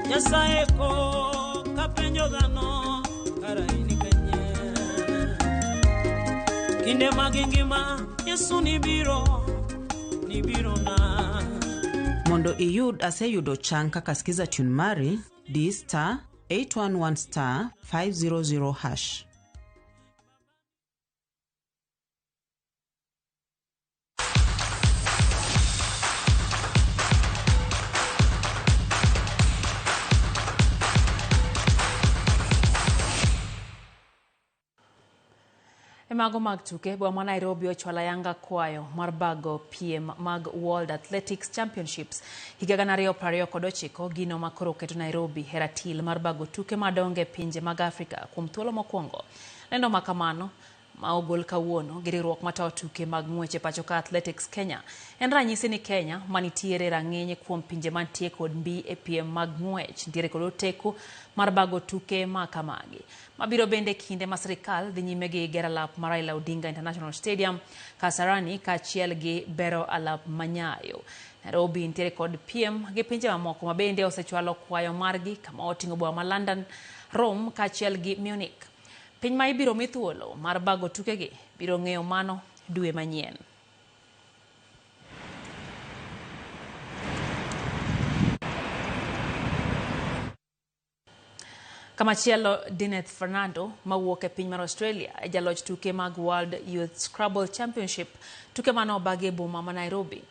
Nyasaye ko kapenjo dhano kara in kanye. Kinde mag ngima Yesu nibiro, nibiro na. Mondo iyud aseyudo chang kaka skiza tune mari, di *811*500#. E mago mag tuke, boma ma Nairobi ochwalo ayanga kwayo mar bago piem mag World Athletics Championships higa 2029, gino ma koro keto Nairobi e ratil mar bago tuke madongo e pinje mag Afrika kuom thuolo mokwongo. Lendo ma kamano ma ogol kawuono gi riwruok matayo tuke mag ng'wech e pacho ka Athletics Kenya en ranyisi ni Kenya manitiere rang'iny kuom pinje mantie kod mbi e piem mag ng'wech nitiere kod oteku mar bago tuke ma kamagi. Mabiro bende kinde ma sirikal dhi nyime gi gero alap mar Raila Odinga International Stadium Kasarani kaachiel gi bero alap ma Nyayo. Nairobi nitiere kod piem gi pinje mamoko ma bende osechwalo kwayo margi kama oting'o boma ma London, Rome kaachiel gi Munich. Piny ma ibiro mi thuolo mar bago tukegi biro ng'eyo mano dwe manyien. Kamachielo, Dineth Fernando mawuok e piny mar Australia e jaloch tuke mag World Youth Scrabble Championship, tuke mane obagi e boma ma Nairobi.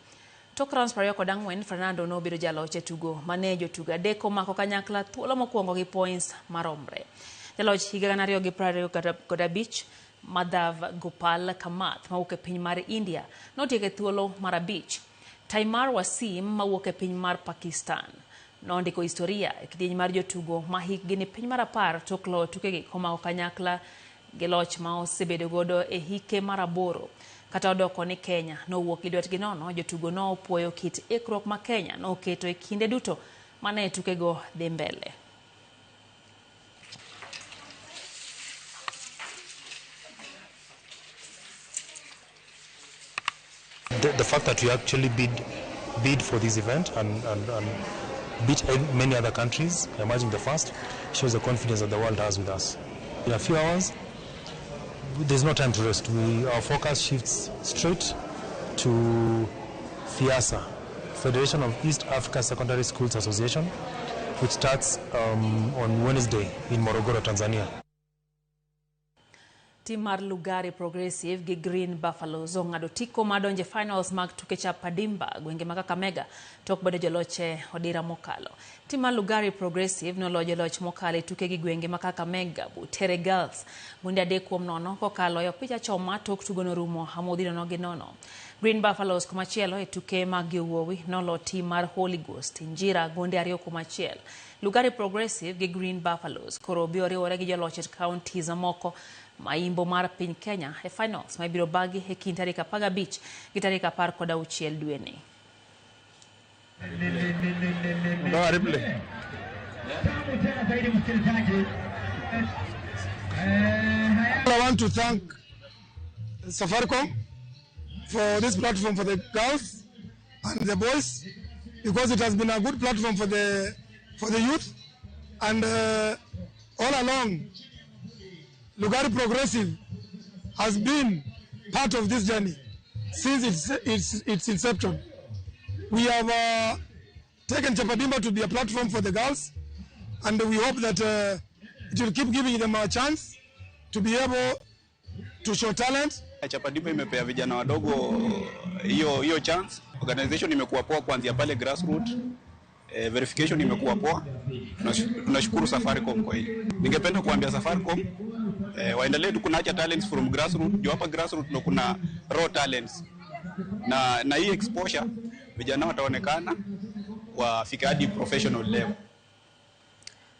Tok rounds 24, Fernando nobedo jaloch e tugo mane jotugo adek omako kanyakla thuolo mokwongo gi points maromre. Jaloch higa 2025 Madhav Gopal Kamath mawuok e piny mar India notieko e thuolo mar abich. Taimar Wasim mawuok e piny mar Pakistan nondiko historia e kidieny mar jotugo ma hikgi ni piny mar 10 tok loyo tukegi komako kanyakla gi loch ma osebedo godo e hike mar 8. Kata odoko ni Kenya nowuok gi dwetgi nono, jotugo nopuoyo kit ikruok ma Kenya noketo e kinde duto mane tukego dhi mbele. The fact that we actually bid for this event and beat many other countries, emerging the first, shows the confidence that the world has with us. In a few hours, there's no time to rest. Our focus shifts straight to FEASSSA, Federation of East Africa Secondary Schools Association, which starts on Wednesday in Morogoro, Tanzania. Tim mar Lugari Progressive gi Green Buffaloes ong'ado otiko mar donjo e finals mag tuke Chapa Dimba gwenge ma Kakamega tok bedo joloch e odira mokalo. Tim mar Lugari Progressive noloyo joloch mokalo e tuke gi gwenge ma Kakamega Butere Girls gonde 3-0 kokalo e opich achoma tok tugo norumo amodhi 0-0. Green Buffaloes komachielo e tuke mag yowuowi nolo tim mar Holy Ghost Injira gonde 2-1. Lugari Progressive gi Green Buffaloes koro biro riwore gi joloch e counties mamoko maimbo mar piny Kenya e finals ma ibiro bagi e kind tarik 15 gi tarik 16 dweni. I want to thank Safaricom for this platform for the girls and the boys, because it has been a good platform for the youth, and all along Lugari Progressive has been part of this journey since its inception. We have taken Chapa Dimba to be a platform for the girls, and we hope that it will keep giving them a chance to be able to show talent. Chapa Dimba imepea vijana wadogo hiyo chance. Organization imekuwa poa kuanzia pale grassroots. Verification imekuwa poa. Tunashukuru Safaricom kwa hili. Ningependa kuambia Safaricom waendelee tu kunurture talents from grassroots. Juu hapa grassroots ndo kuna raw talents. Na hii exposure vijana wataonekana wafika hadi professional level.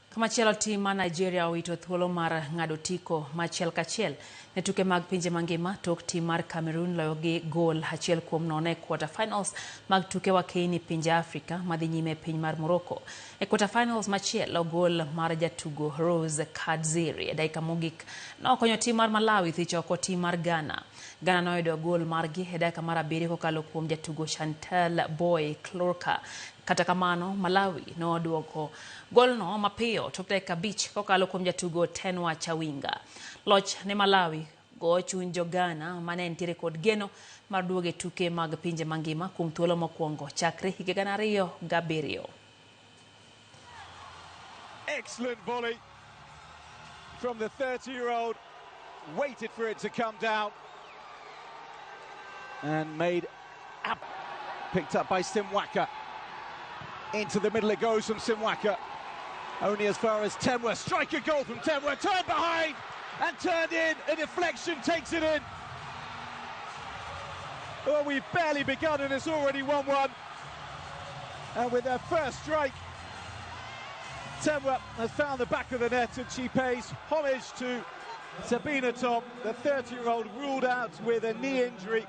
Kamachielo, tim mar Nigeria owito thuolo mar ng'ado otiko machiel kachiel ne tuke mag pinje mangima tok tim mar Cameroon loyo gi gol 1-0 e quarter finals mag tuke wakeini pinje Afrika madhi nyime e piny mar Morocco. E quarter finals machielo, gol mar jatugo Rose Kadziri e dakika mogik nokonyo tim mar Malawi thicho oko tim mar Ghana. Ghana noyudo gol margi e dakika mar 7 kokalo kuom jatugo Chantel Boy Klorka. Kata kamano, Malawi noduoko golno mapiyo tok dakika 5 kokalo kuom jatugo Tenwa Chawinga. Loch ne Malawi go chuny jo Ghana mane nitiere kod geno mar duogo e tuke mag pinje mangima kuom thuolo mokwongo chakre higa 2007. Excellent volley from the 30-year-old, waited for it to come down and made up. Picked up by Simwaka. Into the middle it goes from Simwaka. Only as far as Temwa. Strike a goal from Temwa. Turned behind and turned in. A deflection takes it in. Well, we've barely begun and it's already 1-1. And with her first strike, Temwa has found the back of the net, and she pays homage to Sabina Tom, the 30-year-old ruled out with a knee injury.